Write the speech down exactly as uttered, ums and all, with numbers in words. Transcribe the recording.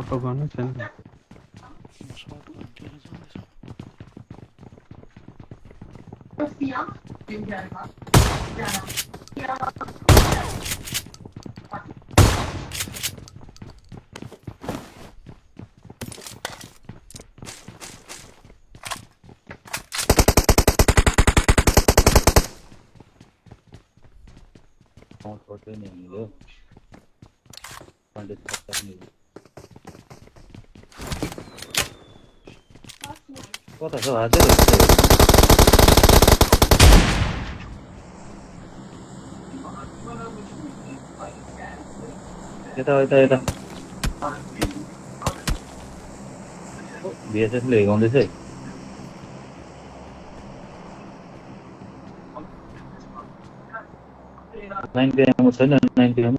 Purple gun is in. What the hell? I did it. Get out, get out, get out. Oh, B S F leg on this side. Nine P M, what's that? Nine P M.